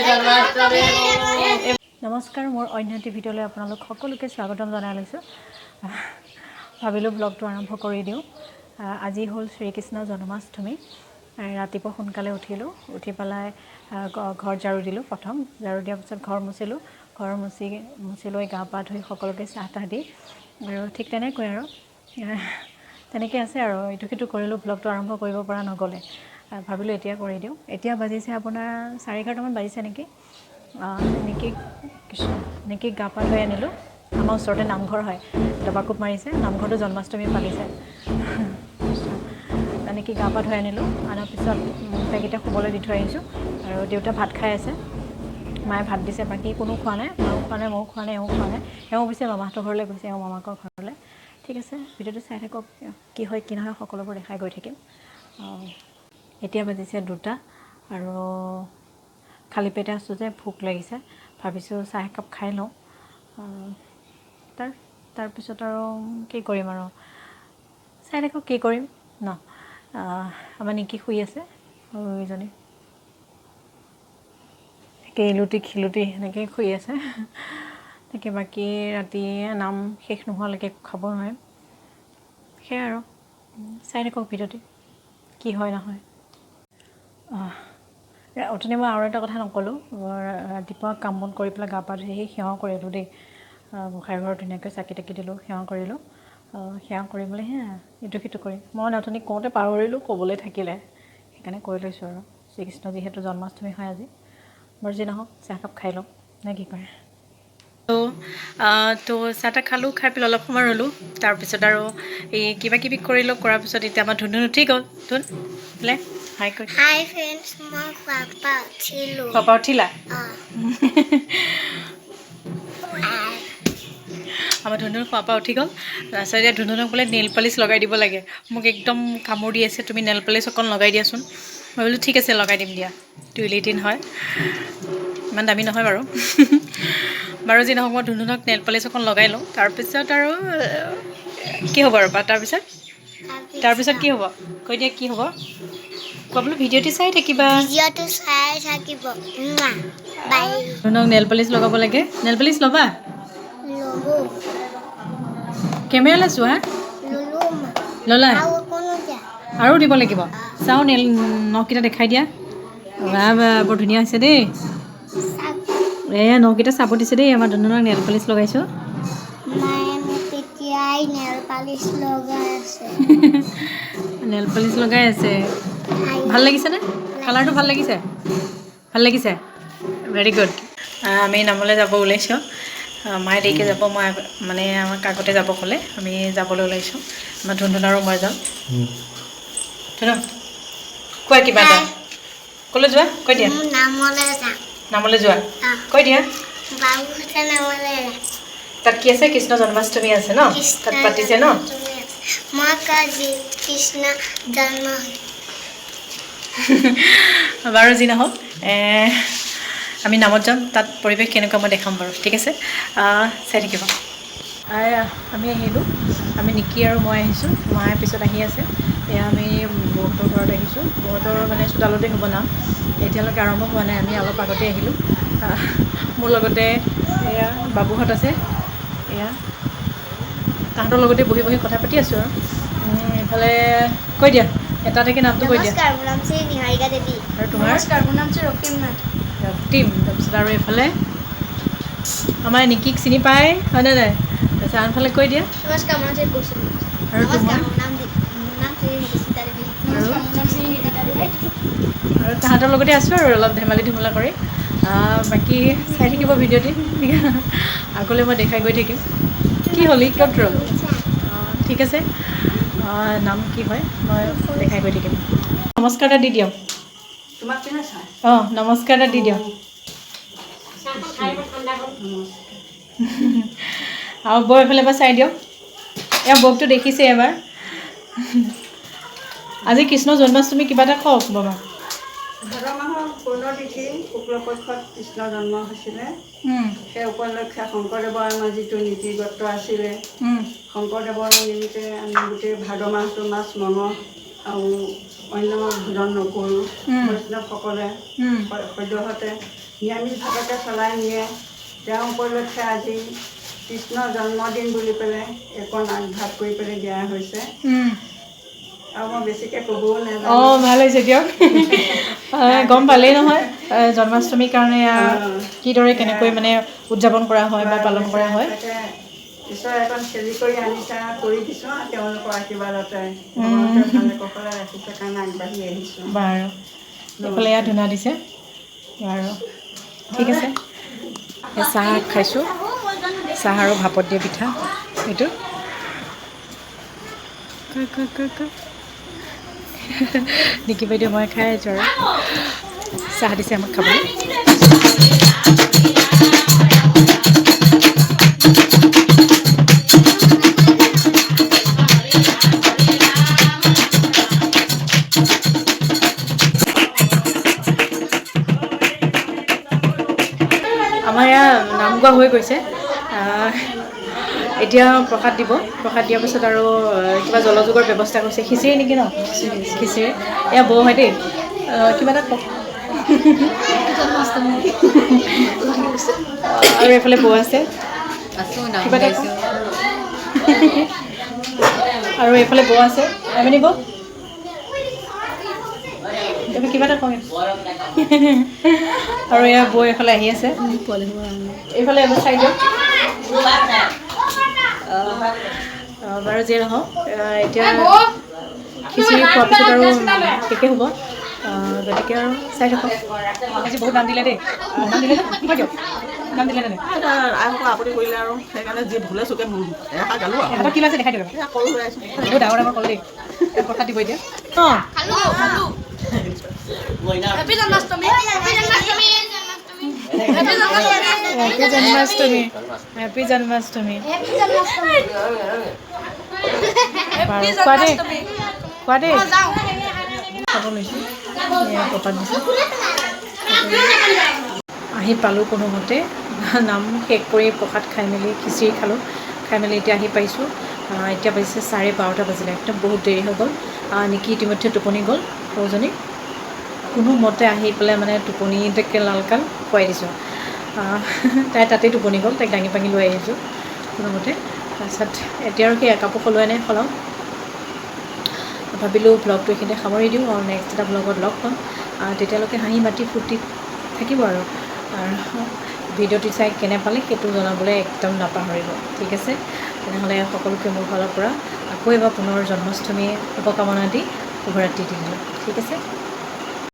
জন্মাষ্টমী। নমস্কাৰ, মোৰ অন্য এটি ভিডিঅ'লৈ আপোনালোক সকলোকে স্বাগতম জনাই লৈছোঁ। ভাবিলোঁ ব্লগটো আৰম্ভ কৰি দিওঁ। আজি হ'ল শ্ৰীকৃষ্ণ জন্মাষ্টমী। ৰাতিপুৱা সোনকালে উঠিলোঁ। উঠি পেলাই ঘৰ ঝাৰু দিলোঁ প্ৰথম। ঝাৰু দিয়াৰ পিছত ঘৰ মুচিলোঁ। ঘৰ মুচি মুচি লৈ গা পা ধুই সকলোকে চাহ তাহ দি আৰু ঠিক তেনেকৈ আৰু তেনেকৈ আছে আৰু ইটো সিটো কৰিলোঁ। ব্লগটো আৰম্ভ কৰিব পৰা নগ'লে। ভাবিলোঁ এতিয়া কৰি দিওঁ। এতিয়া বাজিছে আপোনাৰ 11:30মান বাজিছে নেকি। নিকিক, কৃষ্ণ, নিকিক গা পা ধুৱাই আনিলোঁ। আমাৰ ওচৰতে নামঘৰ হয়, দবাকোপ মাৰিছে, নামঘৰটো জন্মাষ্টমী পাতিছে। নিকিক গা পা ধুৱাই আনিলোঁ। অনাৰ পিছত তাইক এতিয়া শুবলৈ দি থৈ আহিছোঁ আৰু দেউতা ভাত খাই আছে। মায়ে ভাত দিছে, বাকী কোনো খোৱা নাই। মাও খোৱা নাই, ময়ো খোৱা নাই, এওঁ খোৱা নাই। এওঁ অৱশ্যে মামাহঁতৰ ঘৰলৈ গৈছে, এওঁ মামাকৰ ঘৰলৈ। ঠিক আছে, ভিডিঅ'টো চাই থাকক, কি হয় কি নহয় সকলোবোৰ দেখাই গৈ থাকিম। এতিয়া বাজিছে 2টা আৰু খালী পেটে আছোঁ যে ভোক লাগিছে। ভাবিছোঁ চাহ একাপ খাই লওঁ। তাৰপিছত আৰু কি কৰিম আৰু চাই থাকক কি কৰিম ন। আমাৰ নিকি শুই আছে। এইজনী তাকে ইলুটি খিলুটি সেনেকেই শুই আছে। তাকে বাকী ৰাতি নাম শেষ নোহোৱালৈকে একো খাব নোৱাৰিম। সেয়াই আৰু চাই থাকক ভিডিঅ'টি, কি হয় নহয়। অথনি মই আৰু এটা কথা নক'লোঁ। ৰাতিপুৱা কাম বন কৰি পেলাই গা পা ধুই আহি সেৱা কৰিলোঁ দেই। গোঁসাই ঘৰত ধুনীয়াকৈ চাকি তাকি দিলোঁ, সেৱা কৰিলোঁ। সেৱা কৰি পেলাই সেয়া ইটো সিটো কৰি মই মানে অথনি কওঁতে পাহৰিলোঁ, ক'বলৈ থাকিলে, সেইকাৰণে কৰি লৈছোঁ আৰু শ্ৰীকৃষ্ণ যিহেতু জন্মাষ্টমী হয় আজি। বাৰু যি নহওক, চাহকাপ খাই লওঁ নে কি কৰে। তো চাহ তাহ খালোঁ, খাই পেলাই অলপ সময় ৰ'লোঁ। তাৰপিছত আৰু এই কিবা কিবি কৰিলোঁ। কৰাৰ পিছত এতিয়া আমাৰ ধুন উঠি গ'ল। ধুন বোলে হাই কৈ। হাই ফ্ৰেণ্ডছ, মই খোৱাৰ পৰা উঠিলোঁ। খোৱাৰ পৰা উঠিলা? অঁ। হাই। আমাৰ ধুনুৰ খোৱাৰ পৰা উঠি গ'ল। তাৰপিছত এতিয়া ধুনুক বোলে নেইল পালিচ লগাই দিব লাগে। মোক একদম কামোৰ দি আছে, তুমি নেইল পালিচ অকণ লগাই দিয়াচোন। মই বোলো ঠিক আছে, লগাই দিম দিয়া। টুইলিটিন হয়, ইমান দামী নহয় বাৰু। বাৰু যি নহওক, মই ধুনুক নেইল পালিচ অকণ লগাই লওঁ। তাৰপিছত আৰু কি হ'ব আৰু বা তাৰপিছত কি হ'ব কৈ দিয়া, কি হ'ব কোৱা। বোলো ভিডিঅ'টো চাই থাকিবা। ভিডিঅ'টো চাই থাকিব। বাই। ধুনুক নেইল পালিচ লগাব লাগে। নেইল পালিচ ল'বা? ল'লো। কেমেৰালৈ চোৱা। ল'লো মা। ল'লা? আৰু অকণো দিয়া। আৰু দিব লাগিব। চাওঁ, নেল নখকেইটা দেখাই দিয়া। বাহ বাহ, বৰ ধুনীয়া হৈছে দেই। চাওক। এয়া নখকেইটা চাব দিছে দেই। আমাৰ ধুনুক নেল পালিচ লগাইছোঁ। মায়ে মোক এতিয়াই নেল পালিচ লগাই আছে। নেল পালিচ লগাই আছে। হাই। ভাল লাগিছেনে? কালাৰটো ভাল লাগিছে? ভাল লাগিছে, ভেৰি গুড। আমি নামলৈ যাব ওলাইছোঁ। মায়ে দেৰিকৈ যাব, মই মানে আমাক আগতে যাব ক'লে। আমি যাবলৈ ওলাইছোঁ। আমাৰ ধুনধুন আৰু মই যাম। ধুনু, কোৱা কিবা এটা। ক'লৈ যোৱা কৈ দিয়া। মোৰ নামলৈ যাম। নামলৈ যোৱা? অঁ। কৈ দিয়া। বাবুহঁতে নামলৈ যাম। তাত কি আছে? কৃষ্ণ জন্মাষ্টমী আছে ন? কৃষ্ণ তাত পাতিছে ন? জন্মাষ্টমী আছে। মই আজি কৃষ্ণ জন্ম। বাৰু যি নহওক, আমি নামত যাম। তাত পৰিৱেশ কেনেকুৱা মই দেখাম বাৰু। ঠিক আছে, চাই থাকিব। আয়া, আমি আহিলোঁ। আমি নিকি আৰু মই আহিছোঁ, মায়ে পিছত আহি আছে। এয়া আমি বৌহঁতৰ ঘৰত আহিছোঁ। বৌহঁতৰ মানে চোতালতে হ'ব নাম। এতিয়ালৈকে আৰম্ভ হোৱা নাই, আমি অলপ আগতে আহিলোঁ। মোৰ লগতে এয়া বাবুহঁত আছে। এয়া তাহাঁতৰ লগতে বহি বহি কথা পাতি আছোঁ আৰু এইফালে কৈ দিয়া, এটা এটাকৈ নামটো কৈ দিয়া। নমস্কাৰ, মোৰ নাম শ্ৰী নিহাৰিকা দেৱী। আৰু তোমাৰ? নমস্কাৰ, মোৰ নাম শ্ৰী ৰক্তিম নাথ। ৰক্তিম। তাৰপিছত আৰু এইফালে আমাৰ নিকিক চিনি পায় হয়নে নাই? তাৰপিছত আনফালে কৈ দিয়া। নমস্কাৰ, মোৰ নাম শ্ৰী কৌশিক। আৰু নমস্কাৰ, তোমাৰ? মোৰ নাম শ্ৰী ঋষিতা দেৱী। আৰু? নমস্কাৰ, মোৰ নাম শ্ৰী নিকিতা দেৱী। আৰু তাহাঁতৰ লগতে আছোঁ আৰু অলপ ধেমালি ধুমলা কৰি। বাকী চাই থাকিব ভিডিঅ'টি, আগলৈ মই দেখাই গৈ থাকিম। কি হ'ল, ই ক'ত ৰ'ল? অঁ, ঠিক আছে। নাম কি হয় মই দেখাই গৈ থাকিম। নমস্কাৰ এটা দি দিয়ক। তোমাক কোনে চাই? অঁ, নমস্কাৰ এটা দি দিয়ক। নমস্কাৰ। আৰু বৌ এইফালে এবাৰ চাই দিয়ক। এওঁ বৌকটো দেখিছে এবাৰ। আজি কৃষ্ণ জন্মাষ্টমী, কিবা এটা কওক বমা। ভাদ মাহৰ পূৰ্ণতিথি শুক্লপক্ষত কৃষ্ণ জন্ম হৈছিলে। সেই উপলক্ষে শংকৰদেৱৰ আমাৰ যিটো নীতিগত আছিলে, শংকৰদেৱৰ নিমিত্তে আমি গোটেই ভাদ মাহটো মাছ মঙহ আৰু অন্য ভোজন নকৰোঁ। বৈষ্ণৱসকলে সদ্যহতে নিৰামিষ ভাতকে চলাই নিয়ে। তেওঁ উপলক্ষে আজি কৃষ্ণ জন্মদিন বুলি পেলাই এইকণ আগভাগ কৰি পেলাই দিয়া হৈছে। আৰু মই বেছিকৈ ক'বও নাজানো। অঁ, ভাল হৈছে দিয়ক। গম পালেই নহয় জন্মাষ্টমীৰ কাৰণে কিদৰে কেনেকৈ মানে উদযাপন কৰা হয় বা পালন কৰা হয়। তাকে ঈশ্বৰে এখন খেলি কৰি আনিছে, কৰি দিছোঁ আৰু তেওঁলোকৰ আশীৰ্বাদতে ভগৱন্তে ভালে কুশলে ৰাখিছে কাৰণে আগবাঢ়ি আহিছোঁ। বাৰু, এইফালে ইয়াত ধূনা দিছে। বাৰু, ঠিক আছে। এই চাহ খাইছোঁ, চাহ আৰু ভাপত দিয়া পিঠা। এইটো নিকি বাইদেউ মই খাই আছোঁ আৰু চাহ দিছে আমাক খাবলৈ। আমাৰ ইয়াৰ নাম গোৱা হৈ গৈছে। এতিয়া প্ৰসাদ দিব। প্ৰসাদ দিয়াৰ পিছত আৰু কিবা জলযোগৰ ব্যৱস্থা কৰিছে। খিচিৰি নেকি ন? খিচিৰি। এয়া বৌ হয় দেই। কিবা এটা কওক। আৰু এইফালে বৌ আছে, কিবা এটা কওক। আৰু এইফালে বৌ আছে, আমিনি বৌ, তুমি কিবা এটা কওঁ। আৰু এয়া বৌ এইফালে আহি আছে। এইফালে এবাৰ চাই দিয়ক। বাৰু, যিয়ে নহওক, এতিয়া খিচিৰি খোৱাৰ পিছত আৰু শেষেই হ'ব। গতিকে আৰু চাই থাকক। আজি বহুত নাম দিলে দেই। নাম দিলে নে দিয়ক? নাম দিলে নে? আপুনি কৰিলে আৰু সেইকাৰণে যি ভুলে চুকে এষাৰ গালো আৰু। এহঁতৰ কি আছে দেখাই দিয়ক। কল লৈ আহিছোঁ। বহুত ডাঙৰ ডাঙৰ কল দেই। প্ৰসাদ দিব এতিয়া। অঁ, happy Janmashtami. Happy Janmashtami. Happy Janmashtami. বাৰু, খোৱা দেই, খোৱা দেই। খাব লৈছোঁ। এয়া প্ৰসাদ দিছে। আহি পালোঁ কোনোমতে। নাম শেষ কৰি প্ৰসাদ খাই মেলি খিচিৰি খালোঁ। খাই মেলি এতিয়া আহি পাইছোঁ। এতিয়া বাজিছে 12:30 বাজিলে। একদম বহুত দেৰি হৈ গ'ল। নিকি ইতিমধ্যে টোপনি গ'ল সৰুজনী। কোনোমতে আহি পেলাই মানে টোপনিতে লালকাল খুৱাই দিছোঁ। তাই তাতেই টোপনি গ'ল। তাইক দাঙি পাঙি লৈ আহিছোঁ কোনোমতে। তাৰপিছত এতিয়া আৰু সেই কাপোৰ সলোৱাই নাই, সলাওঁ। ভাবিলোঁ ব্লগটো এইখিনিতে সামৰি দিওঁ আৰু নেক্সট এটা ব্লগত লগ পাম। তেতিয়ালৈকে হাঁহি মাতি ফূৰ্তিত থাকিব আৰু ভিডিঅ'টো চাই কেনে পালে সেইটো জনাবলৈ একদম নাপাহৰিব। ঠিক আছে, তেনেহ'লে সকলোকে মোৰ ফালৰ পৰা আকৌ এবাৰ পুনৰ জন্মাষ্টমী শুভকামনা দি শুভৰাত্ৰি দিলোঁ। ঠিক আছে।